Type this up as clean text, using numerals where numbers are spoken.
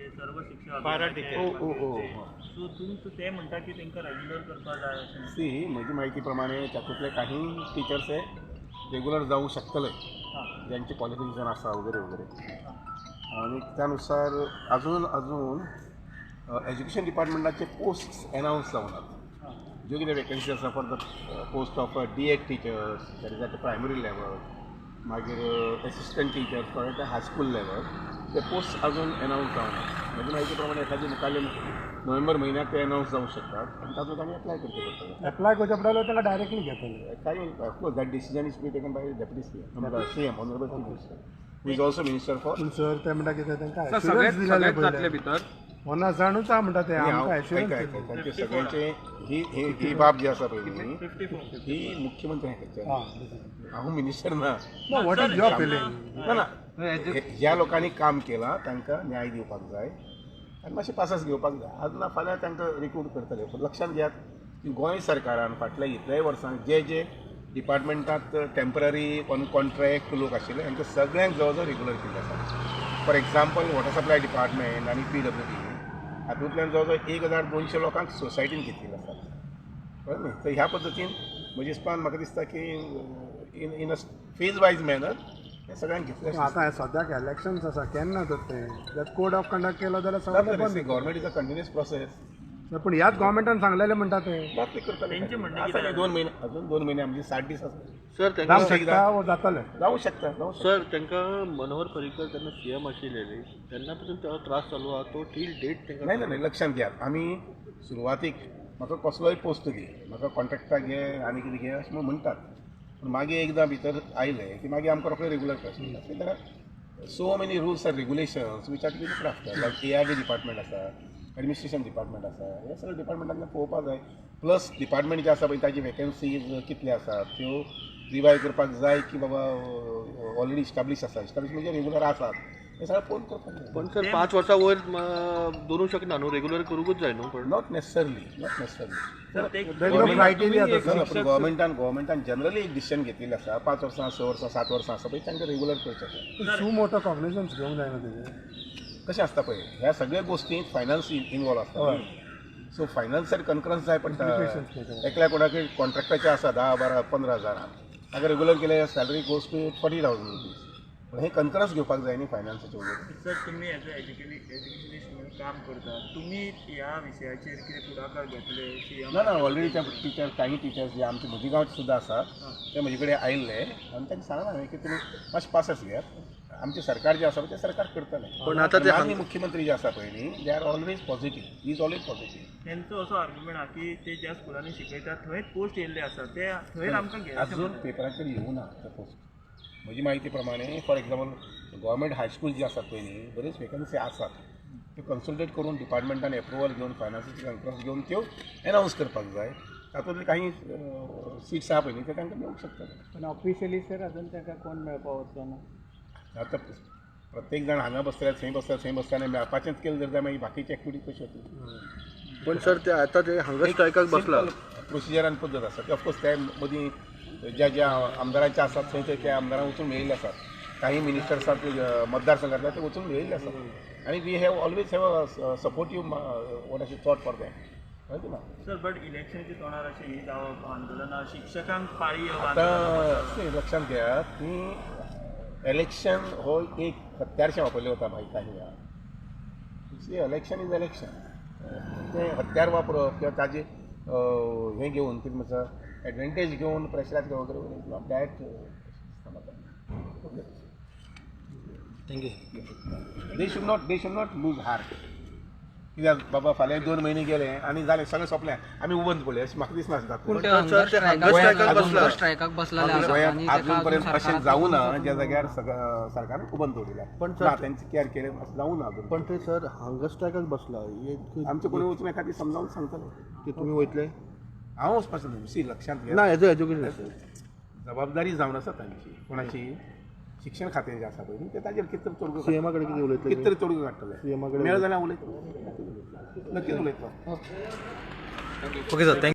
ते सर्व शिक्षा Para teacher. ओ ओ ओ सो तुमचं ते म्हणटा की तांकां रेग्युलर करपाक जाय अशें. सी, म्हजी म्हायती प्रमाणे तातूंतले काही टिचर्स हे रेगुलर जावं शकतले, ज्यांचे क्वॉलिफिकेशन आसा वगैरे वगैरे. आणि त्यानुसार अजून अजून एज्युकेशन डिपार्टमेंटाचे पोस्ट एनाउन्स जावनात. ज्यो कितें वेकन्सी आसा for the post of D.Ed teachers, that is at primary level, मागीर assistant teachers for at high school level, ते पोस्ट अजून एनाउन्स जावना. म्हजे म्हायती प्रमाणे एखादी मुखाल्ले नोव्हेंबर म्हयन्याक ते एनाउन्स जावंक शकतात आनी तातूंत आमी एप्लाय करचें पडटलें. एप्लाय करचें पडटलें, तांकां डायरेक्टली घेतले? काही, of course that decision is be taken by deputy CM, CM, honourable chief minister, who is also minister for पूण सर, ते म्हणटा कितें, तांकां सर, assurance सगळेच दिलेलें सगळेच जातले पयलें. भितर. होना जाणूच आहा म्हणटा ते आमकां एश्युरन्स दिलें. तांचे सगळ्यांचे ही ही ही बाब जी आसा पळय न्ही, 54. ही मुख्यमंत्री हां. हांव मिनिस्टर ना. No, what is your feeling? ना ना, ज्या लोकांनी काम केलां तांकां न्याय दिवपाक जाय आनी मातशें पासास घेवपाक जाय. आज ना फाल्यां तांकां रिक्रूट करतले. पूण लक्षांत घेयात की गोंय सरकारान फाटल्या इतल्याय वर्सांक जे जे डिपार्टमेंटांत टेंपररी ऑन कॉन्ट्रॅक्ट लोक आशिल्ले, तांकां सगळ्यांक जवळ जवळ रेगुलर केल्ले आसा. For example, water supply department आनी पीडब्ल्यूडी हातूंतल्यान जवळ जवळ 1200 लोकांक सोसायटीन घेतिल्ले आसात, कळ्ळें न्ही? तर ह्या पद्दतीन म्हज्या हिसपान म्हाका दिसता की in a phase wise manner हे सगळ्यांक घेतले. आतां हे सद्याक इलेक्शन्स आसा, केन्ना तर ते जर कोड ऑफ कंडक्ट केलो जाल्यार सगळें बंद. Government is a continuous process. पूण ह्याच गव्हर्मेंटान सांगलेलें म्हणटा ते. जातले, करतले. तेंचें म्हणणें आसा कितें? न्ही, 2 म्हयने, अजून 2 म्हयने, आमचे 60 दीस आसा. सर, तांकां जावंक शकता वो जातलें? जावं शकता, जावं शकता. सर, तांकां मनोहर पर्रीकर जेन्ना सीएम आशिल्ले तेन्ना पासून तो त्रास चालू आहा, तो टील डेट तांकां. नाही नाही, लक्षात घेयात, आमी सुरवातीक म्हाका कसलोय पोस्ट दी, म्हाका कॉन्ट्रॅक्टाक घे आनी कितें घे अशें म्हूण म्हणटात. पूण मागीर एकदां भितर आयले की मागीर आमकां रोखडे रेगुलर करचें. There are so many rules and regulations which are to be looked after, like ARD department आसा, एडमिनिस्ट्रेशन डिपार्टमेंट आसा, हे सगळे डिपार्टमेंटांतल्यान पळोवपाक जाय. प्लस डिपार्टमेंट जे आसा पळय, ताजी वेकन्सीज कितले आसात त्यो रिवायव करपाक जाय की बाबा ऑलरेडी इस्टाब्लीश आसा, इस्टाब्लीश म्हणजे रेगुलर आसात, हे सगळें पळोवन करपाक जाय. पण सर, 5 वर्सां वयर दवरूंक शकना न्हू, रेगुलर करूंकूच जाय न्हू पण? Not necessarily, not necessarily. Sir, ते वेगळो क्रायटेरिया तसो. गव्हर्मेंटान जनरली एक डिसिजन घेतिल्लें आसा, 5 वर्सां, 6 वर्सां, 7 वर्सां आसा पळय, तांकां रेगुलर करचें आसा. सू मोटो कॉग्निजन्स घेवंक जायना तेजें. कशें आसता पळय, ह्या सगळ्या गोश्टींत फायनान्स इनवॉल्व आसता. सो फायनान्सर कन्करन्स जाय पडटा. Implications पळयता. एकल्या कोणाकय कॉन्ट्रॅक्टाचें आसा 10, 12, 15 हजारां, ताका रेगुलर केल्यार salary goes to 40,000 rupees. पूण हें कन्करन्स घेवपाक जाय न्ही फायनान्साचें वगैरे. सर, तुमी एज अ एज्युकेशनिस्ट म्हणून काम करता, तुमी ह्या विशयाचेर कितें फुडाकार घेतले सीएम? ना ना, ऑलरेडी त्या टिचर, काही टिचर्स जे आमचे म्हजे गांवचे सुद्दां आसा, ते म्हजे कडेन आयिल्ले आनी तांकां सांगलां हांवें की तुमी मातशें पासस घेयात, आमचें सरकार जें आसा पळय तें सरकार करतलें. पण आतां ते माननीय मुख्यमंत्री जे आसा पळय न्ही, they are always positive, is always positive. तेंचो असो आर्ग्युमेंट आहा की ते ज्या स्कुलांनी शिकयतात थंयच पोस्ट येयल्ले आसा, ते थंय आमकां घेयात. अजून पेपराचेर येवना ना ते पोस्ट. म्हजी म्हायती प्रमाणे, for example, government high school जे आसात पळय न्ही, बऱ्योच वेकन्सी आसात. त्यो कन्सल्टेट करून, डिपार्टमेंटान एप्रुवल घेवन, फायनान्साची कॉन्फरन्स घेवन त्यो एनावन्स करपाक जाय. तातूंतले काही सिट्स आहा पळय न्ही, ते तांकां मेळूंक शकता. पण ऑफिशियली सर, अजून ताका कोण मेळपा वचना. आतां प्रत्येक जाण हांगा बसतले, थंय बसतले, थंय बसतले आनी मेळपाचेंच केलें जर जाल्यार मागीर बाकीची एक्टिविटी कशी जातली? पण सर, ते आतां ते हंगर स्ट्रायकाक बसला. प्रोसिजर आनी पद्दत आसा ती. ऑफकोर्स त्या मदीं ज्या ज्या आमदारांचे आसात थंय थंय त्या आमदारांक वचून मेळिल्ले आसात. काही मिनिस्टर्साक मतदारसंघातले ते वचून मेळिल्ले आसात आनी we have always have a supportive what अशें थॉट फॉर दॅम, कळ्ळें तुका? सर, बट इलेक्शनच्या तोंडार अशें ही जावप, आंदोलनां, शिक्षकांक पाळी येवप. आतां see, लक्षांत घेयात की इलेक्शन हो एक हत्यारशें वापरलें वता भाई काही वेळार. See, election is election. तें हत्यार वापरप किंवा ताजें हें घेवन, कितें म्हणटा, एडवांटेज घेवन प्रेशरायज करप वगैरे, not that दिसता म्हाका. Okay. Thank you. They should not lose heart. कित्याक बाबा, फाल्यां 2 म्हयने गेले आनी जालें, सगळें सोंपलें, आमी उबंत पडले अशें म्हाका दिसना जाता. पूण ते सर, हंगर ते स्ट्रायकाक हंगर स्ट्रायकाक हंगर बसला. स्ट्रायकाक बसलेले आसा गोंयांत आनी ताका अजून अजून पर्यंत अशें सरकाराक जावं ना ज्या जाग्यार सरकारान उबंत दवरिल्या पण ना तेंचे केअर केलें अशें जावं ना अजून. पण ते सर, हंगर स्ट्रायकाक बसला. आमचे कोणी वचून एखादी समजावन सांगतले. ते तुमी वयतले? हांव वचपाचो न्हू. सी, लक्षांत घे. ना, एज अ एज्युकेशन. जबाबदारी जावन आसा तांची, कोणाची, शिक्षण खातें जें आसा पळय न्ही, ते ताजेर कितें तरी तोडगो सीएमा कडेन कितें उलयतले? कितें तरी तोडगो काडटले. CM कडेन मेळ्ळो जाल्यार हांव उलयतलो, नक्कीच उलयतलो. Okay sir, thank you.